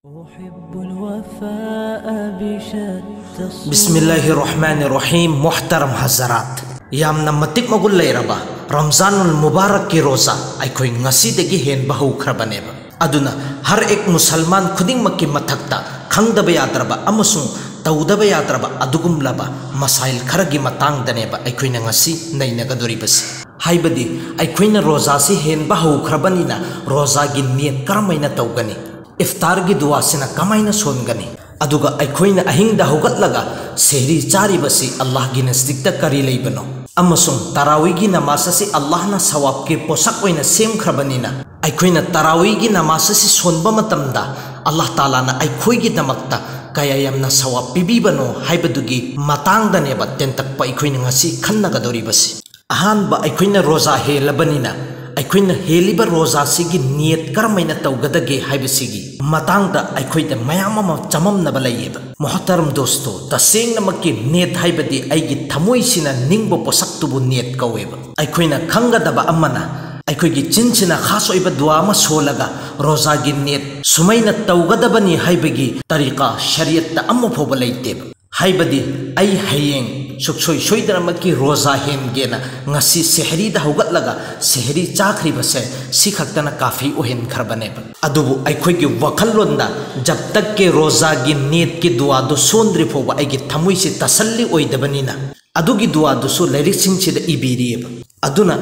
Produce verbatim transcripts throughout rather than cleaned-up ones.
أحب الوفاء بشتى الصور. ꯕꯤꯁꯃꯤꯜꯂꯥꯍꯤꯔ ꯔꯍꯃꯥꯅꯤꯔ ꯔꯍꯤꯝ꯫ ꯃꯨꯍꯇꯔꯝ ꯍꯖꯔꯥꯠ, ꯌꯥꯝꯅ ꯃꯇꯤꯛ ꯃꯒꯨꯟ ꯂꯩꯔꯕ ꯔꯝꯖꯥꯅꯨꯜ ꯃꯨꯕꯥꯔꯛꯀꯤ ꯔꯣꯖꯥ ꯑꯩꯈꯣꯏ ꯉꯁꯤꯗꯒꯤ ꯍꯦꯟꯕ ꯍꯧꯈ꯭ꯔꯕꯅꯦꯕ꯫ ꯑꯗꯨꯅ ꯍꯔ ꯑꯦꯛ ꯃꯨꯁꯜꯃꯥꯟ ꯈꯨꯗꯤꯡꯃꯛꯀꯤ ꯃꯊꯛꯇ ꯈꯪꯗꯕ ꯌꯥꯗ꯭ꯔꯕ ꯑꯃꯁꯨꯡ ꯇꯧꯗꯕ ꯌꯥꯗ꯭ꯔꯕ ꯑꯗꯨꯒꯨꯝꯂꯕ ꯃꯁꯥꯏꯜ ꯈꯔꯒꯤ ꯃꯇꯥꯡꯗꯅꯦꯕ ꯑꯩꯈꯣꯏꯅ ꯉꯁꯤ ꯅꯩꯅꯒꯗꯧꯔꯤꯕꯁꯤ꯫ ꯍꯥꯏꯕꯗꯤ ꯑꯩꯈꯣꯏꯅ ꯔꯣꯖꯥꯁꯤ ꯍꯦꯟꯕ ꯍꯧꯈ꯭ꯔꯕꯅꯤꯅ ꯔꯣꯖꯥꯒꯤ ꯅꯤꯌꯠ ꯀꯔꯝꯍꯥꯏꯅ ꯇꯧꯒꯅꯤ? ꯏꯐꯇꯥꯔꯒꯤ ꯗꯨꯋꯥꯁꯤꯅ ꯀꯃꯥꯏꯅ ꯁꯣꯟꯒꯅꯤ? ꯑꯗꯨꯒ ꯑꯩꯈꯣꯏꯅ ꯑꯍꯤꯡꯗ ꯍꯧꯒꯠꯂꯒ ꯁꯦꯍꯔꯤ ꯆꯥꯔꯤꯕꯁꯤ ꯑꯜꯂꯥꯍꯒꯤ ꯅꯖꯗꯤꯛꯇ ꯀꯔꯤ ꯂꯩꯕꯅꯣ? ꯑꯃꯁꯨꯡ ꯇꯔꯥꯋꯤꯒꯤ ꯅꯃꯥꯖ ꯑꯁꯤ ꯑꯜꯂꯥꯍꯅ ꯁꯋꯥꯕꯀꯤ ꯄꯣꯠꯁꯛ ꯑꯣꯏꯅ ꯁꯦꯝꯈ꯭ꯔꯕꯅꯤꯅ ꯑꯩꯈꯣꯏꯅ ꯇꯔꯥꯋꯤꯒꯤ ꯅꯃꯥꯖ ꯑꯁꯤ ꯁꯣꯟꯕ ꯃꯇꯝꯗ ꯑꯜꯂꯥꯍ ꯇꯥꯂꯥꯅ ꯑꯩꯈꯣꯏꯒꯤꯗꯃꯛꯇ ꯀꯌꯥ ꯌꯥꯝꯅ ꯁꯋꯥꯕ ꯄꯤꯕꯤꯕꯅꯣ ꯍꯥꯏꯕꯗꯨꯒꯤ ꯃꯇꯥꯡꯗꯅꯦꯕ ꯇꯦꯟꯇꯛꯄ ꯑꯩꯈꯣꯏꯅ ꯉꯁꯤ ꯈꯟꯅꯒꯗꯧꯔꯤꯕꯁꯤ꯫ ꯑꯍꯥꯟꯕ, ꯑꯩꯈꯣꯏꯅ ꯔꯣꯖꯥ ꯍꯦꯜꯂꯕꯅꯤꯅ ꯑꯩꯈꯣꯏꯅ ꯍꯦꯜꯂꯤꯕ ꯔꯣꯖꯥꯁꯤꯒꯤ ꯅꯤꯌꯠ ꯀꯔꯝꯍꯥꯏꯅ ꯇꯧꯒꯗꯒꯦ ꯍꯥꯏꯕꯁꯤꯒꯤ ꯃꯇꯥꯡꯗ ꯑꯩꯈꯣꯏꯗ ꯃꯌꯥꯝ ꯑꯃ ꯆꯃꯝꯅꯕ ꯂꯩꯌꯦꯕ꯫ ꯃꯣꯍꯇꯔꯝ ꯗꯣꯁꯇꯣ, ꯇꯁꯦꯡꯅꯃꯛꯀꯤ ꯅꯤꯌꯠ ꯍꯥꯏꯕꯗꯤ ꯑꯩꯒꯤ ꯊꯃꯣꯏꯁꯤꯅ ꯅꯤꯡꯕ ꯄꯣꯠꯁꯛꯇꯨꯕꯨ ꯅꯤꯌꯠ ꯀꯧꯋꯦꯕ꯫ ꯑꯩꯈꯣꯏꯅ ꯈꯪꯒꯗꯕ ꯑꯃꯅ, ꯑꯩꯈꯣꯏꯒꯤ ꯆꯤꯟꯁꯤꯅ ꯈꯥꯁ ꯑꯣꯏꯕ ꯗꯨꯋꯥ ꯑꯃ ꯁꯣꯜꯂꯒ ꯔꯣꯖꯥꯒꯤ ꯅꯤꯌꯠ ꯁꯨꯃꯥꯏꯅ ꯇꯧꯒꯗꯕꯅꯤ ꯍꯥꯏꯕꯒꯤ ꯇꯔꯤꯀꯥ ꯁꯔꯤꯌꯠꯇ ꯑꯃ ꯐꯥꯎꯕ ꯂꯩꯇꯦꯕ꯫ ꯍꯥꯏꯕꯗꯤ ꯑꯩ ꯍꯌꯦꯡ ꯁꯨꯛꯁꯣꯏ ꯁꯣꯏꯗꯅꯃꯛꯀꯤ ꯔꯣꯖꯥ ꯍꯦꯟꯒꯦꯅ ꯉꯁꯤ ꯁꯦꯍꯔꯤꯗ ꯍꯧꯒꯠꯂꯒ ꯁꯦꯍꯔꯤ ꯆꯥꯈ꯭ꯔꯤꯕꯁꯦ ꯁꯤ ꯈꯛꯇꯅ ꯀꯥꯐꯤ ꯑꯣꯏꯍꯟꯈ꯭ꯔꯕꯅꯦꯕ꯫ ꯑꯗꯨꯕꯨ ꯑꯩꯈꯣꯏꯒꯤ ꯋꯥꯈꯜꯂꯣꯟꯗ ꯖꯕ ꯇꯛꯀꯤ ꯔꯣꯖꯥꯒꯤ ꯅꯤꯌꯠꯀꯤ ꯗꯨꯋꯥꯗꯨ ꯁꯣꯟꯗ꯭ꯔꯤ ꯐꯥꯎꯕ ꯑꯩꯒꯤ ꯊꯃꯣꯏꯁꯤ ꯇꯁꯜꯂꯤ ꯑꯣꯏꯗꯕꯅꯤꯅ ꯑꯗꯨꯒꯤ ꯗꯨꯋꯥꯗꯨꯁꯨ ꯂꯥꯏꯔꯤꯛꯁꯤꯡꯁꯤꯗ ꯏꯕꯤꯔꯤꯑꯕ꯫ ꯑꯗꯨꯅ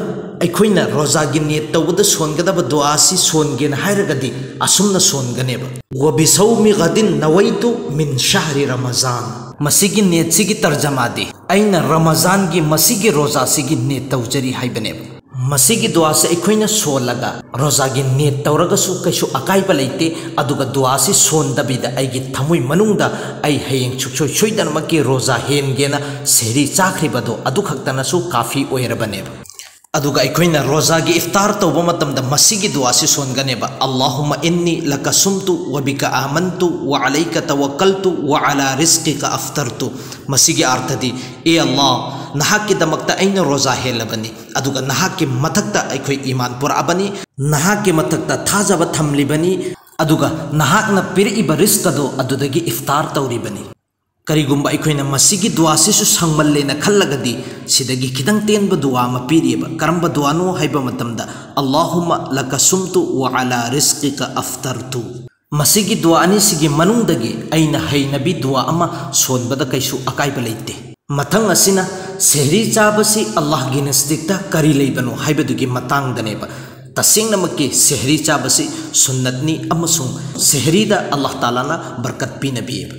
ꯑꯩꯈꯣꯏꯅ ꯔꯣꯖꯥꯒꯤ ꯅꯤꯌꯠ ꯇꯧꯕꯗ ꯁꯣꯟꯒꯗꯕ ꯗꯨꯋꯥ ꯑꯁꯤ ꯁꯣꯟꯒꯦꯅ ꯍꯥꯏꯔꯒꯗꯤ ꯑꯁꯨꯝꯅ ꯁꯣꯟꯒꯅꯦꯕ, "ꯋꯕꯤꯁꯧꯃꯤ ꯒꯗꯤꯟ ꯅꯋꯩꯇꯨ ꯃꯤꯟ ꯁꯍꯔꯤ ꯔꯃꯖꯥꯟ"꯫ ꯃꯁꯤꯒꯤ ꯅꯤꯌꯠꯁꯤꯒꯤ ꯇꯔꯖꯃꯥꯗꯤ "ꯑꯩꯅ ꯔꯃꯖꯥꯟꯒꯤ ꯃꯁꯤꯒꯤ ꯔꯣꯖꯥꯁꯤꯒꯤ ꯅꯤꯌꯠ ꯇꯧꯖꯔꯤ" ꯍꯥꯏꯕꯅꯦꯕ꯫ ꯃꯁꯤꯒꯤ ꯗꯨꯋꯥꯁꯦ ꯑꯩꯈꯣꯏꯅ ꯁꯣꯜꯂꯒ ꯔꯣꯖꯥꯒꯤ ꯅꯤꯌꯠ ꯇꯧꯔꯒꯁꯨ ꯀꯩꯁꯨ ꯑꯀꯥꯏꯕ ꯂꯩꯇꯦ, ꯑꯗꯨꯒ ꯗꯨꯋꯥꯁꯤ ꯁꯣꯟꯗꯕꯤꯗ ꯑꯩꯒꯤ ꯊꯃꯣꯏ ꯃꯅꯨꯡꯗ "ꯑꯩ ꯍꯌꯦꯡ ꯁꯨꯛꯁꯣꯏ ꯁꯣꯏꯗꯅꯃꯛꯀꯤ ꯔꯣꯖꯥ ꯍꯦꯟꯒꯦꯅ ꯁꯦꯍꯔꯤ ꯆꯥꯈ꯭ꯔꯤꯕꯗꯣ ꯑꯗꯨ ꯈꯛꯇꯅꯁꯨ ꯀꯥꯐꯤ ꯑꯣꯏꯔꯕꯅꯦꯕ"꯫ ꯑꯗꯨꯒ ꯑꯩꯈꯣꯏꯅ ꯔꯣꯖꯥꯒꯤ ꯏꯐꯇꯥꯔ ꯇꯧꯕ ꯃꯇꯝꯗ ꯃꯁꯤꯒꯤ ꯗꯨꯋꯥꯁꯤ ꯁꯣꯟꯒꯅꯦꯕ, "ꯑꯜꯂꯥꯍꯨꯝꯃ ꯏꯟꯅꯤ ꯂꯀ ꯁꯨꯝꯇꯨ ꯋ ꯕꯤꯀ ꯑꯥꯃꯟꯇꯨ ꯋ ꯑꯂꯩꯀ ꯇꯋꯛꯀꯜꯇꯨ ꯋ ꯑꯂꯥ ꯔꯤꯖꯀꯤꯀ ꯑꯐꯇꯔꯇꯨ"꯫ ꯃꯁꯤꯒꯤ ꯑꯥꯔꯊꯗꯤ, "ꯑꯦ ꯑꯜꯂꯥꯍ, ꯅꯍꯥꯛꯀꯤꯗꯃꯛꯇ ꯑꯩꯅ ꯔꯣꯖꯥ ꯍꯦꯜꯂꯕꯅꯤ, ꯑꯗꯨꯒ ꯅꯍꯥꯛꯀꯤ ꯃꯊꯛꯇ ꯑꯩꯈꯣꯏ ꯏꯃꯥꯟ ꯄꯨꯔꯛꯑꯕꯅꯤ, ꯅꯍꯥꯛꯀꯤ ꯃꯊꯛꯇ ꯊꯥꯖꯕ ꯊꯝꯂꯤꯕꯅꯤ, ꯑꯗꯨꯒ ꯅꯍꯥꯛꯅ ꯄꯤꯔꯛꯏꯕ ꯔꯤꯁꯛ ꯑꯗꯣ ꯑꯗꯨꯗꯒꯤ ꯏꯐꯇꯥꯔ ꯇꯧꯔꯤꯕꯅꯤ꯫ ꯀꯔꯤꯒꯨꯝꯕ ꯑꯩꯈꯣꯏꯅ ꯃꯁꯤꯒꯤ ꯗꯨꯋꯥꯁꯤꯁꯨ ꯁꯪꯃꯜꯂꯦꯅ ꯈꯜꯂꯒꯗꯤ, ꯁꯤꯗꯒꯤ ꯈꯤꯇꯪ ꯇꯦꯟꯕ ꯗꯨꯋꯥ ꯑꯃ ꯄꯤꯔꯤꯑꯕ꯫ ꯀꯔꯝꯕ ꯗꯨꯋꯥꯅꯣ ꯍꯥꯏꯕ ꯃꯇꯝꯗ, "ꯑꯜꯂꯥꯍꯨꯝꯃ ꯂꯀ ꯁꯨꯝꯇꯨ ꯋ ꯑꯂꯥ ꯔꯤꯁꯀꯤꯀ ꯑꯐꯇꯔꯇꯨ"꯫ ꯃꯁꯤꯒꯤ ꯗꯨꯋꯥ ꯑꯅꯤꯁꯤꯒꯤ ꯃꯅꯨꯡꯗꯒꯤ ꯑꯩꯅ ꯍꯩꯅꯕꯤ ꯗꯨꯋꯥ ꯑꯃ ꯁꯣꯟꯕꯗ ꯀꯩꯁꯨ ꯑꯀꯥꯏꯕ ꯂꯩꯇꯦ꯫ ꯃꯊꯪ ꯑꯁꯤꯅ ꯁꯦꯍꯔꯤ ꯆꯥꯕꯁꯤ ꯑꯜꯂꯥꯍꯒꯤ ꯅꯖꯗꯤꯛꯇ ꯀꯔꯤ ꯂꯩꯕꯅꯣ ꯍꯥꯏꯕꯗꯨꯒꯤ ꯃꯇꯥꯡꯗꯅꯦꯕ꯫ ꯇꯁꯦꯡꯅꯃꯛꯀꯤ ꯁꯦꯍꯔꯤ ꯆꯥꯕꯁꯤ ꯁꯨꯟꯅꯠꯅꯤ ꯑꯃꯁꯨꯡ ꯁꯦꯍꯔꯤꯗ ꯑꯜꯂꯥꯍ ꯇꯥꯂꯥꯅ ꯕꯔꯀꯠ ꯄꯤꯅꯕꯤꯌꯦꯕ꯫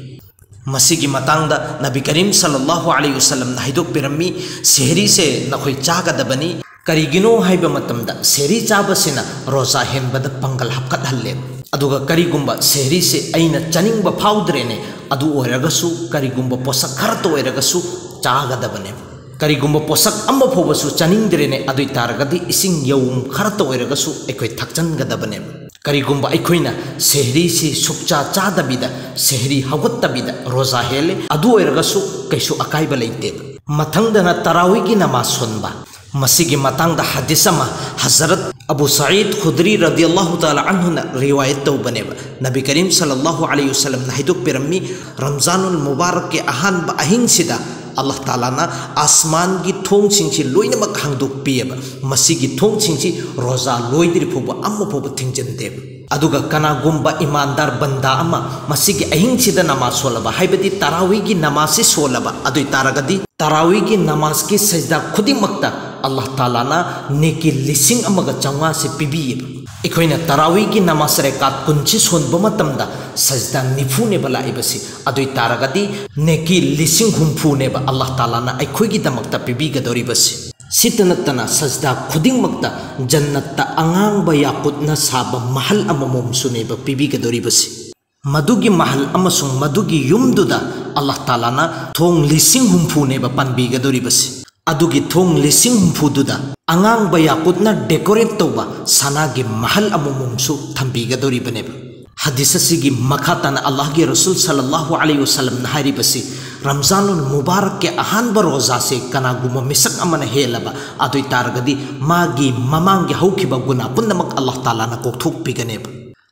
ꯃꯁꯤꯒꯤ ꯃꯇꯥꯡꯗ ꯅꯕꯤ ꯀꯔꯤꯝ ꯁꯜꯂꯜꯂꯥꯍꯨ ꯑꯂꯩꯍꯤ ꯋꯁꯜꯂꯝꯅ ꯍꯥꯏꯗꯣꯛꯄꯤꯔꯝꯃꯤ, "ꯁꯦꯍꯔꯤꯁꯦ ꯅꯈꯣꯏ ꯆꯥꯒꯗꯕꯅꯤ꯫ ꯀꯔꯤꯒꯤꯅꯣ ꯍꯥꯏꯕ ꯃꯇꯝꯗ ꯁꯦꯍꯔꯤ ꯆꯥꯕꯁꯤꯅ ꯔꯣꯖꯥ ꯍꯦꯟꯕꯗ ꯄꯥꯡꯒꯜ ꯍꯥꯞꯀꯠꯍꯜꯂꯦ꯫ ꯑꯗꯨꯒ ꯀꯔꯤꯒꯨꯝꯕ ꯁꯦꯍꯔꯤꯁꯦ ꯑꯩꯅ ꯆꯥꯅꯤꯡꯕ ꯐꯥꯎꯗ꯭ꯔꯦꯅꯦ, ꯑꯗꯨ ꯑꯣꯏꯔꯒꯁꯨ ꯀꯔꯤꯒꯨꯝꯕ ꯄꯣꯠꯁꯛ ꯈꯔꯇ ꯑꯣꯏꯔꯒꯁꯨ ꯆꯥꯒꯗꯕꯅꯦ꯫ ꯀꯔꯤꯒꯨꯝꯕ ꯄꯣꯠꯁꯛ ꯑꯃ ꯐꯥꯎꯕꯁꯨ ꯆꯥꯅꯤꯡꯗ꯭ꯔꯦꯅꯦ, ꯑꯗꯨ ꯑꯣꯏ ꯇꯥꯔꯒꯗꯤ ꯏꯁꯤꯡ ꯌꯥꯎꯝ ꯈꯔꯇ ꯑꯣꯏꯔꯒꯁꯨ ꯑꯩꯈꯣꯏ ꯊꯛꯆꯟꯒꯗꯕꯅꯦꯕ꯫ ꯀꯔꯤꯒꯨꯝꯕ ꯑꯩꯈꯣꯏꯅ ꯁꯦꯍꯔꯤꯁꯤ ꯁꯨꯛꯆꯥ ꯆꯥꯗꯕꯤꯗ, ꯁꯦꯍꯔꯤ ꯍꯧꯒꯠꯇꯕꯤꯗ ꯔꯣꯖꯥ ꯍꯦꯜꯂꯦ, ꯑꯗꯨ ꯑꯣꯏꯔꯒꯁꯨ ꯀꯩꯁꯨ ꯑꯀꯥꯏꯕ ꯂꯩꯇꯦꯕ꯫ ꯃꯊꯪꯗꯅ ꯇꯔꯥꯋꯤꯒꯤ ꯅꯃꯥꯖ ꯁꯣꯟꯕ꯫ ꯃꯁꯤꯒꯤ ꯃꯇꯥꯡꯗ ꯍꯗꯤꯁ ꯑꯃ ꯍꯖꯔꯠ ꯑꯕꯨ ꯁꯌꯤꯗ ꯈꯨꯗ꯭ꯔꯤ ꯔꯗꯤꯌꯜꯂꯥꯍꯨ ꯇꯥꯂꯥ ꯑꯟꯍꯨꯅ ꯔꯤꯋꯥꯌꯠ ꯇꯧꯕꯅꯦꯕ꯫ ꯅꯕꯤ ꯀꯔꯤꯝ ꯁꯜꯂꯜꯂꯥꯍꯨ ꯑꯂꯩꯍꯤ ꯋꯁꯜꯂꯝꯅ ꯍꯥꯏꯗꯣꯛꯄꯤꯔꯝꯃꯤ, "ꯔꯝꯖꯥꯅꯨꯜ ꯃꯨꯕꯥꯔꯛꯀꯤ ꯑꯍꯥꯟꯕ ꯑꯍꯤꯡꯁꯤꯗ ꯑꯜꯂꯥꯍ ꯇꯥꯂꯥꯅ ꯑꯁꯃꯥꯟꯒꯤ ꯊꯣꯡꯁꯤꯡꯁꯤ ꯂꯣꯏꯅꯃꯛ ꯍꯥꯡꯗꯣꯛꯄꯤꯑꯕ꯫ ꯃꯁꯤꯒꯤ ꯊꯣꯡꯁꯤꯡꯁꯤ ꯔꯣꯖꯥ ꯂꯣꯏꯗ꯭ꯔꯤ ꯐꯥꯎꯕ ꯑꯃ ꯐꯥꯎꯕ ꯊꯤꯡꯖꯤꯟꯗꯦꯕ꯫ ꯑꯗꯨꯒ ꯀꯅꯥꯒꯨꯝꯕ ꯏꯃꯥꯟꯗꯥꯔ ꯕꯟꯗꯥ ꯑꯃ ꯃꯁꯤꯒꯤ ꯑꯍꯤꯡꯁꯤꯗ ꯅꯃꯥꯖ ꯁꯣꯜꯂꯕ, ꯍꯥꯏꯕꯗꯤ ꯇꯔꯥꯋꯤꯒꯤ ꯅꯃꯥꯖꯁꯤ ꯁꯣꯜꯂꯕ, ꯑꯗꯨ ꯑꯣꯏ ꯇꯥꯔꯒꯗꯤ ꯇꯔꯥꯋꯤꯒꯤ ꯅꯃꯥꯖꯀꯤ ꯁꯖꯗꯥ ꯈꯨꯗꯤꯡꯃꯛꯇ ꯑꯜꯂꯥꯍ ꯇꯥꯂꯥꯅ ꯅꯦꯀꯤ ꯂꯤꯁꯤꯡ ꯑꯃꯒ ꯆꯥꯝꯃꯉꯥꯁꯤ ꯄꯤꯕꯤꯌꯦꯕ꯫ ꯑꯩꯈꯣꯏꯅ ꯇꯔꯥꯋꯤꯒꯤ ꯅꯃꯥꯖ ꯔꯦꯀꯥꯠ ꯀꯨꯟꯁꯤ ꯁꯣꯟꯕ ꯃꯇꯝꯗ ꯁꯖꯗꯥ ꯅꯤꯐꯨꯅꯦꯕ ꯂꯥꯛꯏꯕꯁꯤ, ꯑꯗꯨ ꯑꯣꯏ ꯇꯥꯔꯒꯗꯤ ꯅꯦꯀꯤ ꯂꯤꯁꯤꯡ ꯍꯨꯝꯐꯨꯅꯦꯕ ꯑꯜꯂꯥꯍ ꯇꯥꯂꯥꯅ ꯑꯩꯈꯣꯏꯒꯤꯗꯃꯛꯇ ꯄꯤꯕꯤꯒꯗꯧꯔꯤꯕꯁꯤ꯫ ꯁꯤꯇ ꯅꯠꯇꯅ ꯁꯖꯗꯥ ꯈꯨꯗꯤꯡꯃꯛꯇ ꯖꯟꯅꯠꯇ ꯑꯉꯥꯡꯕ ꯌꯥꯀꯨꯠꯅ ꯁꯥꯕ ꯃꯍꯜ ꯑꯃꯃꯝꯁꯨꯅꯦꯕ ꯄꯤꯕꯤꯒꯗꯧꯔꯤꯕꯁꯤ꯫ ꯃꯗꯨꯒꯤ ꯃꯍꯜ ꯑꯃꯁꯨꯡ ꯃꯗꯨꯒꯤ ꯌꯨꯝꯗꯨꯗ ꯑꯜꯂꯥꯍ ꯇꯥꯂꯥꯅ ꯊꯣꯡ ꯂꯤꯁꯤꯡ ꯍꯨꯝꯐꯨꯅꯦꯕ ꯄꯥꯟꯕꯤꯒꯗꯧꯔꯤꯕꯁꯤ꯫ ꯑꯗꯨꯒꯤ ꯊꯣꯡ ꯂꯤꯁꯤꯡ ꯍꯨꯝꯐꯨꯗꯨꯗ ꯑꯉꯥꯡꯕ ꯌꯥꯀꯨꯠꯅ ꯗꯦꯀꯣꯔꯦꯠ ꯇꯧꯕ ꯁꯅꯥꯒꯤ ꯃꯍꯜ ꯑꯃꯃꯝꯁꯨ ꯊꯝꯕꯤꯒꯗꯧꯔꯤꯕꯅꯦꯕ꯫ ꯍꯗꯤꯁ ꯑꯁꯤꯒꯤ ꯃꯈꯥ ꯇꯥꯅ ꯑꯜꯂꯥꯍꯒꯤ ꯔꯁꯨꯜ ꯁꯜꯂꯜꯂꯥꯍꯨ ꯑꯂꯩꯍꯤ ꯋꯁꯜꯂꯝꯅ ꯍꯥꯏꯔꯤꯕꯁꯤ, ꯔꯝꯖꯥꯅꯨꯜ ꯃꯨꯕꯥꯔꯛꯀꯤ ꯑꯍꯥꯟꯕ ꯔꯣꯖꯥꯁꯦ ꯀꯅꯥꯒꯨꯝꯕ ꯃꯤꯁꯛ ꯑꯃꯅ ꯍꯦꯜꯂꯕ, ꯑꯗꯨ ꯑꯣꯏ ꯇꯥꯔꯒꯗꯤ ꯃꯥꯒꯤ ꯃꯃꯥꯡꯒꯤ ꯍꯧꯈꯤꯕ ꯒꯨꯅꯥ ꯄꯨꯝꯅꯃꯛ ꯑꯜꯂꯥꯍ ꯇꯥꯂꯥꯅ ꯀꯣꯛꯊꯣꯛꯄꯤꯒꯅꯦꯕ꯫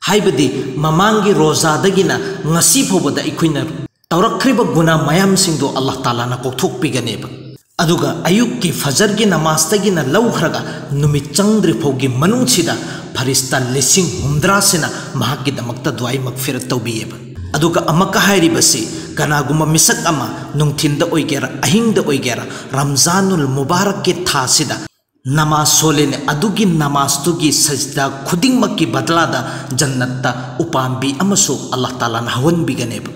ꯍꯥꯏꯕꯗꯤ ꯃꯃꯥꯡꯒꯤ ꯔꯣꯖꯥꯗꯒꯤꯅ ꯉꯁꯤ ꯐꯥꯎꯕꯗ ꯑꯩꯈꯣꯏꯅ ꯇꯧꯔꯛꯈ꯭ꯔꯤꯕ ꯒꯨꯅꯥ ꯃꯌꯥꯝꯁꯤꯡꯗꯣ ꯑꯜꯂꯥꯍ ꯇꯥꯂꯥꯅ ꯀꯣꯛꯊꯣꯛꯄꯤꯒꯅꯦꯕ꯫ ꯑꯗꯨꯒ ꯑꯌꯨꯛꯀꯤ ꯐꯖꯔꯒꯤ ꯅꯃꯥꯖꯇꯒꯤꯅ ꯂꯧꯈ꯭ꯔꯒ ꯅꯨꯃꯤꯠ ꯆꯪꯗ꯭ꯔꯤ ꯐꯥꯎꯒꯤ ꯃꯅꯨꯡꯁꯤꯗ ꯐꯔꯤꯁꯇꯥ ꯂꯤꯁꯤꯡ ꯍꯨꯝꯗ꯭ꯔꯥꯁꯤꯅ ꯃꯍꯥꯛꯀꯤꯗꯃꯛꯇ ꯗꯨꯋꯥꯏ ꯃꯛꯐꯤꯔꯠ ꯇꯧꯕꯤꯌꯦꯕ꯫ ꯑꯗꯨꯒ ꯑꯃꯨꯛꯀ ꯍꯥꯏꯔꯤꯕꯁꯤ, ꯀꯅꯥꯒꯨꯝꯕ ꯃꯤꯁꯛ ꯑꯃ ꯅꯨꯡꯊꯤꯟꯗ ꯑꯣꯏꯒꯦꯔꯥ ꯑꯍꯤꯡꯗ ꯑꯣꯏꯒꯦꯔꯥ ꯔꯝꯖꯥꯅꯨꯜ ꯃꯨꯕꯥꯔꯛꯀꯤ ꯊꯥꯁꯤꯗ ꯅꯃꯥꯖ ꯁꯣꯜꯂꯦꯅꯦ, ꯑꯗꯨꯒꯤ ꯅꯃꯥꯖꯇꯨꯒꯤ ꯁꯖꯗꯥ ꯈꯨꯗꯤꯡꯃꯛꯀꯤ ꯕꯗꯂꯥꯗ ꯖꯟꯅꯠꯇ ꯎꯄꯥꯝꯕꯤ ꯑꯃꯁꯨ ꯑꯜꯂꯥꯍ ꯇꯥꯂꯥꯅ ꯍꯧꯍꯟꯕꯤꯒꯅꯦꯕ꯫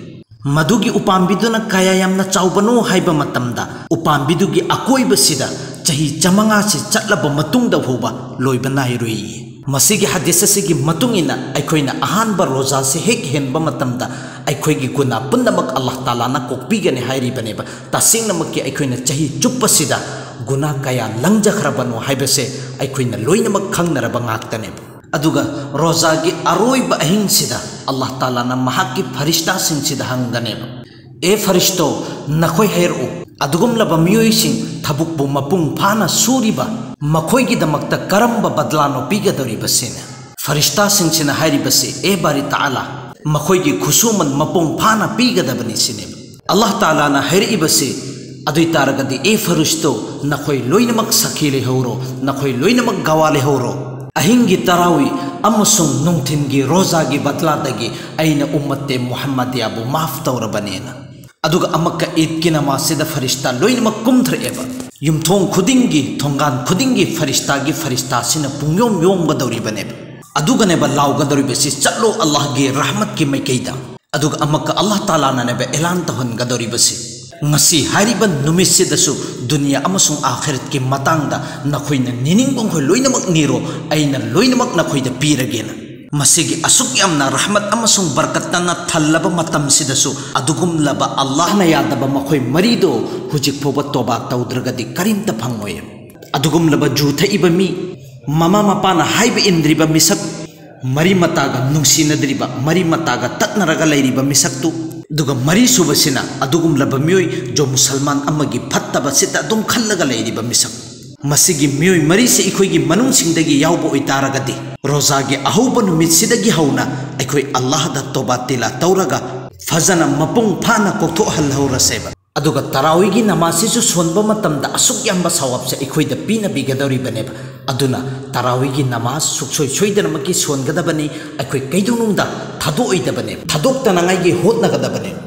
ꯃꯗꯨꯒꯤ ꯎꯄꯥꯝꯕꯤꯗꯨꯅ ꯀꯌꯥ ꯌꯥꯝꯅ ꯆꯥꯎꯕꯅꯣ ꯍꯥꯏꯕ ꯃꯇꯝꯗ, ꯎꯄꯥꯝꯕꯤꯗꯨꯒꯤ ꯑꯀꯣꯏꯕꯁꯤꯗ ꯆꯍꯤ ꯆꯥꯃꯉꯥꯁꯤ ꯆꯠꯂꯕ ꯃꯇꯨꯡꯗ ꯐꯥꯎꯕ ꯂꯣꯏꯕ ꯅꯥꯏꯔꯣꯏꯌꯦ꯫ ꯃꯁꯤꯒꯤ ꯍꯗꯤꯁ ꯑꯁꯤꯒꯤ ꯃꯇꯨꯡ ꯏꯟꯅ ꯑꯩꯈꯣꯏꯅ ꯑꯍꯥꯟꯕ ꯔꯣꯖꯥꯁꯦ ꯍꯦꯛ ꯍꯦꯟꯕ ꯃꯇꯝꯗ ꯑꯩꯈꯣꯏꯒꯤ ꯒꯨꯅꯥ ꯄꯨꯝꯅꯃꯛ ꯑꯜꯂꯥꯍ ꯇꯥꯂꯥꯅ ꯀꯣꯛꯄꯤꯒꯅꯤ ꯍꯥꯏꯔꯤꯕꯅꯦꯕ꯫ ꯇꯁꯦꯡꯅꯃꯛꯀꯤ ꯑꯩꯈꯣꯏꯅ ꯆꯍꯤ ꯆꯨꯞꯄꯁꯤꯗ ꯒꯨꯅꯥ ꯀꯌꯥ ꯂꯪꯖꯈ꯭ꯔꯕꯅꯣ ꯍꯥꯏꯕꯁꯦ ꯑꯩꯈꯣꯏꯅ ꯂꯣꯏꯅꯃꯛ ꯈꯪꯅꯔꯕ ꯉꯥꯛꯇꯅꯦꯕ꯫ ꯑꯗꯨꯒ ꯔꯣꯖꯥꯒꯤ ꯑꯔꯣꯏꯕ ꯑꯍꯤꯡꯁꯤꯗ ꯑꯜꯂꯥꯍ ꯇꯥꯂꯥꯅ ꯃꯍꯥꯛꯀꯤ ꯐꯔꯤꯁꯇꯥꯁꯤꯡꯁꯤꯗ ꯍꯪꯒꯅꯦꯕ, "ꯑꯦ ꯐꯔꯤꯁꯇꯣ, ꯅꯈꯣꯏ ꯍꯥꯏꯔꯛꯎ, ꯑꯗꯨꯒꯨꯝꯂꯕ ꯃꯤꯑꯣꯏꯁꯤꯡ, ꯊꯕꯛꯄꯨ ꯃꯄꯨꯡ ꯐꯥꯅ ꯁꯨꯔꯤꯕ ꯃꯈꯣꯏꯒꯤꯗꯃꯛꯇ ꯀꯔꯝꯕ ꯕꯗꯂꯥꯅꯣ ꯄꯤꯒꯗꯧꯔꯤꯕꯁꯤꯅ?" ꯐꯔꯤꯁꯇꯥꯁꯤꯡꯁꯤꯅ ꯍꯥꯏꯔꯤꯕꯁꯤ, "ꯑꯦ ꯕꯥꯔꯤ ꯇꯥꯂꯥ, ꯃꯈꯣꯏꯒꯤ ꯈꯨꯁꯨꯃꯟ ꯃꯄꯨꯡ ꯐꯥꯅ ꯄꯤꯒꯗꯕꯅꯤ" ꯁꯤꯅꯦꯕ꯫ ꯑꯜꯂꯥꯍ ꯇꯥꯂꯥꯅ ꯍꯥꯏꯔꯛꯏꯕꯁꯤ, "ꯑꯗꯨꯏ ꯇꯥꯔꯒꯗꯤ ꯑꯦ ꯐꯔꯤꯁꯇꯣ, ꯅꯈꯣꯏ ꯂꯣꯏꯅꯃꯛ ꯁꯥꯈꯤ ꯂꯩꯍꯧꯔꯣ, ꯅꯈꯣꯏ ꯂꯣꯏꯅꯃꯛ ꯒꯋꯥ ꯂꯩꯍꯧꯔꯣ꯫ ꯑꯍꯤꯡꯒꯤ ꯇꯔꯥꯋꯤ ꯑꯃꯁꯨꯡ ꯅꯨꯡꯊꯤꯟꯒꯤ ꯔꯣꯖꯥꯒꯤ ꯕꯗꯂꯥꯗꯒꯤ ꯑꯩꯅ ꯎꯝꯃꯠꯇꯦ ꯃꯨꯍꯝꯃꯗꯤꯌꯥꯕꯨ ꯃꯥꯐ ꯇꯧꯔꯕꯅꯦꯅ"꯫ ꯑꯗꯨꯒ ꯑꯃꯨꯛꯀ ꯏꯗꯀꯤ ꯅꯃꯥꯖꯁꯤꯗ ꯐꯔꯤꯁꯇꯥ ꯂꯣꯏꯅꯃꯛ ꯀꯨꯝꯊꯔꯛꯑꯦꯕ꯫ ꯌꯨꯝꯊꯣꯡ ꯈꯨꯗꯤꯡꯒꯤ, ꯊꯣꯡꯒꯥꯟ ꯈꯨꯗꯤꯡꯒꯤ ꯐꯔꯤꯁꯇꯥꯒꯤ ꯐꯔꯤꯁꯇꯥꯁꯤꯅ ꯄꯨꯡꯌꯣꯝ ꯌꯣꯝꯒꯗꯧꯔꯤꯕꯅꯦꯕ꯫ ꯑꯗꯨꯒꯅꯦꯕ ꯂꯥꯎꯒꯗꯧꯔꯤꯕꯁꯤ, "ꯆꯠꯂꯣ ꯑꯜꯂꯥꯍꯒꯤ ꯔꯍꯃꯠꯀꯤ ꯃꯥꯏꯀꯩꯗ"꯫ ꯑꯗꯨꯒ ꯑꯃꯨꯛꯀ ꯑꯜꯂꯥꯍ ꯇꯥꯂꯥꯅꯅꯦꯕ ꯑꯦꯂꯥꯟ ꯇꯧꯍꯟꯒꯗꯧꯔꯤꯕꯁꯤ, "ꯉꯁꯤ ꯍꯥꯏꯔꯤꯕ ꯅꯨꯃꯤꯠꯁꯤꯗꯁꯨ ꯗꯨꯅꯤꯌꯥ ꯑꯃꯁꯨꯡ ꯑꯥꯈꯤꯔꯠꯀꯤ ꯃꯇꯥꯡꯗ ꯅꯈꯣꯏꯅ ꯅꯤꯅꯤꯡꯕ ꯃꯈꯩ ꯂꯣꯏꯅꯃꯛ ꯅꯤꯔꯣ, ꯑꯩꯅ ꯂꯣꯏꯅꯃꯛ ꯅꯈꯣꯏꯗ ꯄꯤꯔꯒꯦꯅ"꯫ ꯃꯁꯤꯒꯤ ꯑꯁꯨꯛ ꯌꯥꯝꯅ ꯔꯍꯃꯠ ꯑꯃꯁꯨꯡ ꯕꯔꯀꯠꯇꯅ ꯊꯜꯂꯕ ꯃꯇꯝꯁꯤꯗꯁꯨ ꯑꯗꯨꯒꯨꯝꯂꯕ ꯑꯜꯂꯥꯍꯅ ꯌꯥꯗꯕ ꯃꯈꯣꯏ ꯃꯔꯤꯗꯣ ꯍꯧꯖꯤꯛ ꯐꯥꯎꯕ ꯇꯣꯕꯥ ꯇꯧꯗ꯭ꯔꯒꯗꯤ ꯀꯔꯤꯝꯇ ꯐꯪꯉꯣꯏ꯫ ꯑꯗꯨꯒꯨꯝꯂꯕ ꯖꯨ ꯊꯛꯏꯕ ꯃꯤ, ꯃꯃꯥ ꯃꯄꯥꯅ ꯍꯥꯏꯕ ꯏꯟꯗ꯭ꯔꯤꯕ ꯃꯤꯁꯛ, ꯃꯔꯤ ꯃꯇꯥꯒ ꯅꯨꯡꯁꯤꯅꯗ꯭ꯔꯤꯕ, ꯃꯔꯤ ꯃꯇꯥꯒ ꯇꯠꯅꯔꯒ ꯂꯩꯔꯤꯕ ꯃꯤꯁꯛꯇꯨ, ꯑꯗꯨꯒ ꯃꯔꯤꯁꯨꯕꯁꯤꯅ ꯑꯗꯨꯒꯨꯝꯂꯕ ꯃꯤꯑꯣꯏ ꯖꯣ ꯃꯨꯁꯜꯃꯥꯟ ꯑꯃꯒꯤ ꯐꯠꯇꯕꯁꯤꯗ ꯑꯗꯨꯝ ꯈꯜꯂꯒ ꯂꯩꯔꯤꯕ ꯃꯤꯁꯛ꯫ ꯃꯁꯤꯒꯤ ꯃꯤꯑꯣꯏ ꯃꯔꯤꯁꯤ ꯑꯩꯈꯣꯏꯒꯤ ꯃꯅꯨꯡꯁꯤꯡꯗꯒꯤ ꯌꯥꯎꯕ ꯑꯣꯏꯇꯥꯔꯒꯗꯤ, ꯔꯣꯖꯥꯒꯤ ꯑꯍꯧꯕ ꯅꯨꯃꯤꯠꯁꯤꯗꯒꯤ ꯍꯧꯅ ꯑꯩꯈꯣꯏ ꯑꯜꯂꯥꯍꯗ ꯇꯣꯕꯥ ꯇꯤꯂꯥ ꯇꯧꯔꯒ ꯐꯖꯅ ꯃꯄꯨꯡ ꯐꯥꯅ ꯀꯣꯛꯊꯣꯛꯍꯜꯍꯧꯔꯁꯦꯕ꯫ ꯑꯗꯨꯒ ꯇꯔꯥꯋꯤꯒꯤ ꯅꯃꯥꯖꯁꯤꯁꯨ ꯁꯣꯟꯕ ꯃꯇꯝꯗ ꯑꯁꯨꯛ ꯌꯥꯝꯕ ꯁꯋꯥꯕꯁꯦ ꯑꯩꯈꯣꯏꯗ ꯄꯤꯅꯕꯤꯒꯗꯧꯔꯤꯕꯅꯦꯕ꯫ ꯑꯗꯨꯅ ꯇꯔꯥꯋꯤꯒꯤ ꯅꯃꯥꯖ ꯁꯨꯛꯁꯣꯏ ꯁꯣꯏꯗꯅꯃꯛꯀꯤ ꯁꯣꯟꯒꯗꯕꯅꯤ꯫ ꯑꯩꯈꯣꯏ ꯀꯩꯗꯧꯅꯨꯡꯗ ꯊꯥꯗꯣꯛꯑꯣꯏꯗꯕꯅꯦꯕ, ꯊꯥꯗꯣꯛꯇꯅꯉꯥꯏꯒꯤ ꯍꯣꯠꯅꯒꯗꯕꯅꯦꯕ꯫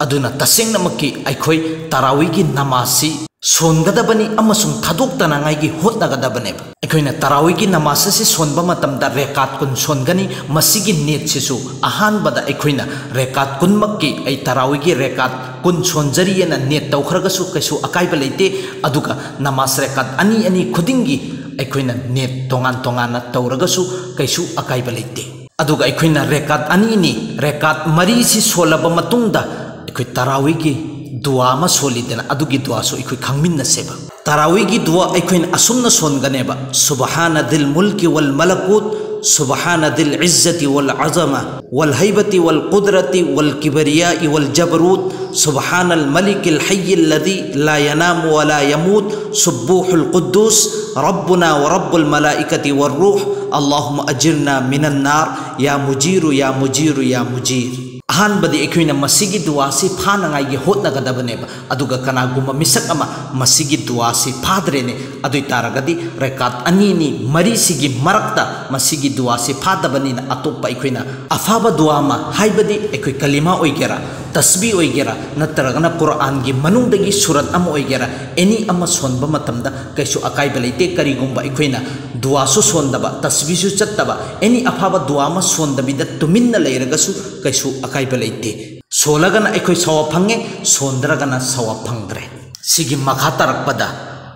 ꯑꯗꯨꯅ ꯇꯁꯦꯡꯅꯃꯛꯀꯤ ꯑꯩꯈꯣꯏ ꯇꯔꯥꯋꯤꯒꯤ ꯅꯃꯥꯖꯁꯤ ꯁꯣꯟꯒꯗꯕꯅꯤ ꯑꯃꯁꯨꯡ ꯊꯥꯗꯣꯛꯇꯅꯉꯥꯏꯒꯤ ꯍꯣꯠꯅꯒꯗꯕꯅꯦꯕ꯫ ꯑꯩꯈꯣꯏꯅ ꯇꯔꯥꯋꯤꯒꯤ ꯅꯃꯥꯖ ꯑꯁꯤ ꯁꯣꯟꯕ ꯃꯇꯝꯗ ꯔꯦꯀꯥꯠ ꯀꯨꯟ ꯁꯣꯟꯒꯅꯤ꯫ ꯃꯁꯤꯒꯤ ꯅꯤꯌꯠꯁꯤꯁꯨ ꯑꯍꯥꯟꯕꯗ ꯑꯩꯈꯣꯏꯅ ꯔꯦꯀꯥꯠ ꯀꯨꯟꯃꯛꯀꯤ, ꯑꯩ ꯇꯔꯥꯋꯤꯒꯤ ꯔꯦꯀꯥꯠ ꯀꯨꯟ ꯁꯣꯟꯖꯔꯤꯑꯅ ꯅꯤꯌꯠ ꯇꯧꯈ꯭ꯔꯒꯁꯨ ꯀꯩꯁꯨ ꯑꯀꯥꯏꯕ ꯂꯩꯇꯦ꯫ ꯑꯗꯨꯒ ꯅꯃꯥꯖ ꯔꯦꯀꯥꯠ ꯑꯅꯤ ꯑꯅꯤ ꯈꯨꯗꯤꯡꯒꯤ ꯑꯩꯈꯣꯏꯅ ꯅꯤꯌꯠ ꯇꯣꯉꯥꯟ ꯇꯣꯉꯥꯟꯅ ꯇꯧꯔꯒꯁꯨ ꯀꯩꯁꯨ ꯑꯀꯥꯏꯕ ꯂꯩꯇꯦ꯫ ꯑꯗꯨꯒ ꯑꯩꯈꯣꯏꯅ ꯔꯦꯀꯥꯠ ꯑꯅꯤꯅꯤ, ꯔꯦꯀꯥꯠ ꯃꯔꯤꯁꯤ ꯁꯣꯜꯂꯕ ꯃꯇꯨꯡꯗ ꯑꯩꯈꯣꯏ ꯇꯔꯥꯋꯤꯒꯤ ꯗꯨꯋꯥ ꯑꯃ ꯁꯣꯜꯂꯤꯗꯅ, ꯑꯗꯨꯒꯤ ꯗꯨꯋꯥꯁꯨ ꯑꯩꯈꯣꯏ ꯈꯪꯃꯤꯟꯅꯁꯦꯕ꯫ ꯇꯔꯥꯋꯤꯒꯤ ꯗꯨꯋꯥ ꯑꯩꯈꯣꯏꯅ ꯑꯁꯨꯝꯅ ꯁꯣꯟꯒꯅꯦꯕ: سبحان ذي الملك والملكوت، سبحان ذي العزة والعظمة والهيبة والقدرة والكبرياء والجبروت، سبحان الملك الحي الذي لا ينام ولا يموت، سبوح القدوس، ربنا ورب الملائكة والروح، اللهم أجرنا من النار، يا مجير يا مجير يا مجير. ꯑꯍꯥꯟꯕꯗꯤ ꯑꯩꯈꯣꯏꯅ ꯃꯁꯤꯒꯤ ꯗꯨꯋꯥꯁꯤ ꯐꯥꯅꯉꯥꯏꯒꯤ ꯍꯣꯠꯅꯒꯗꯕꯅꯦꯕ꯫ ꯑꯗꯨꯒ ꯀꯅꯥꯒꯨꯝꯕ ꯃꯤꯁꯛ ꯑꯃ ꯃꯁꯤꯒꯤ ꯗꯨꯋꯥꯁꯤ ꯐꯥꯗ꯭ꯔꯦꯅꯦ, ꯑꯗꯨ ꯑꯣꯏ ꯇꯥꯔꯒꯗꯤ ꯔꯦꯀꯥꯠ ꯑꯅꯤꯅꯤ ꯃꯔꯤꯁꯤꯒꯤ ꯃꯔꯛꯇ ꯃꯁꯤꯒꯤ ꯗꯨꯋꯥꯁꯤ ꯐꯥꯗꯕꯅꯤꯅ ꯑꯇꯣꯞꯄ ꯑꯩꯈꯣꯏꯅ ꯑꯐꯕ ꯗꯨꯋꯥ ꯑꯃ, ꯍꯥꯏꯕꯗꯤ ꯑꯩꯈꯣꯏ ꯀꯂꯤꯃꯥ ꯑꯣꯏꯒꯦꯔꯥ, ꯇꯁꯕꯤ ꯑꯣꯏꯒꯦꯔꯥ, ꯅꯠꯇ꯭ꯔꯒꯅ ꯀꯨꯔꯥꯟꯒꯤ ꯃꯅꯨꯡꯗꯒꯤ ꯁꯨꯔꯠ ꯑꯃ ꯑꯣꯏꯒꯦꯔꯥ, ꯑꯦꯅꯤ ꯑꯃ ꯁꯣꯟꯕ ꯃꯇꯝꯗ ꯀꯩꯁꯨ ꯑꯀꯥꯏꯕ ꯂꯩꯇꯦ꯫ ꯀꯔꯤꯒꯨꯝꯕ ꯑꯩꯈꯣꯏꯅ ꯗꯨꯋꯥꯁꯨ ꯁꯣꯟꯗꯕ, ꯇꯁꯕꯤꯁꯨ ꯆꯠꯇꯕ, ꯑꯦꯅꯤ ꯑꯐꯕ ꯗꯨꯋꯥ ꯑꯃ ꯁꯣꯟꯗꯕꯤꯗ ꯇꯨꯃꯤꯟꯅ ꯂꯩꯔꯒꯁꯨ ꯀꯩꯁꯨ ꯑꯀꯥꯏꯕ ꯂꯩꯇꯦ꯫ ꯁꯣꯜꯂꯒꯅ ꯑꯩꯈꯣꯏ ꯁꯋꯥꯕ ꯐꯪꯉꯦ, ꯁꯣꯟꯗ꯭ꯔꯒꯅ ꯁꯋꯥꯕ ꯐꯪꯗ꯭ꯔꯦ꯫ ꯁꯤꯒꯤ ꯃꯈꯥ ꯇꯥꯔꯛꯄꯗ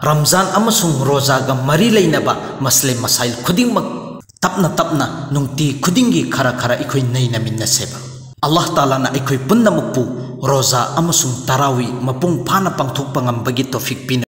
ꯔꯝꯖꯥꯟ ꯑꯃꯁꯨꯡ ꯔꯣꯖꯥꯒ ꯃꯔꯤ ꯂꯩꯅꯕ ꯃꯁꯂꯦ ꯃꯁꯥꯏꯜ ꯈꯨꯗꯤꯡꯃꯛ ꯇꯞꯅ ꯇꯞꯅ ꯅꯨꯡꯇꯤ ꯈꯨꯗꯤꯡꯒꯤ ꯈꯔ ꯈꯔ ꯑꯩꯈꯣꯏ ꯅꯩꯅꯃꯤꯟꯅꯁꯦꯕ꯫ ꯑꯜꯂꯥꯍ ꯇꯥꯂꯥꯅ ꯑꯩꯈꯣꯏ ꯄꯨꯝꯅꯃꯛꯄꯨ ꯔꯣꯖꯥ ꯑꯃꯁꯨꯡ ꯇꯔꯥꯋꯤ ꯃꯄꯨꯡ ꯐꯥꯅ ꯄꯥꯡꯊꯣꯛꯄ ꯉꯝꯕꯒꯤ ꯇꯧꯐꯤꯛ ꯄꯤꯅ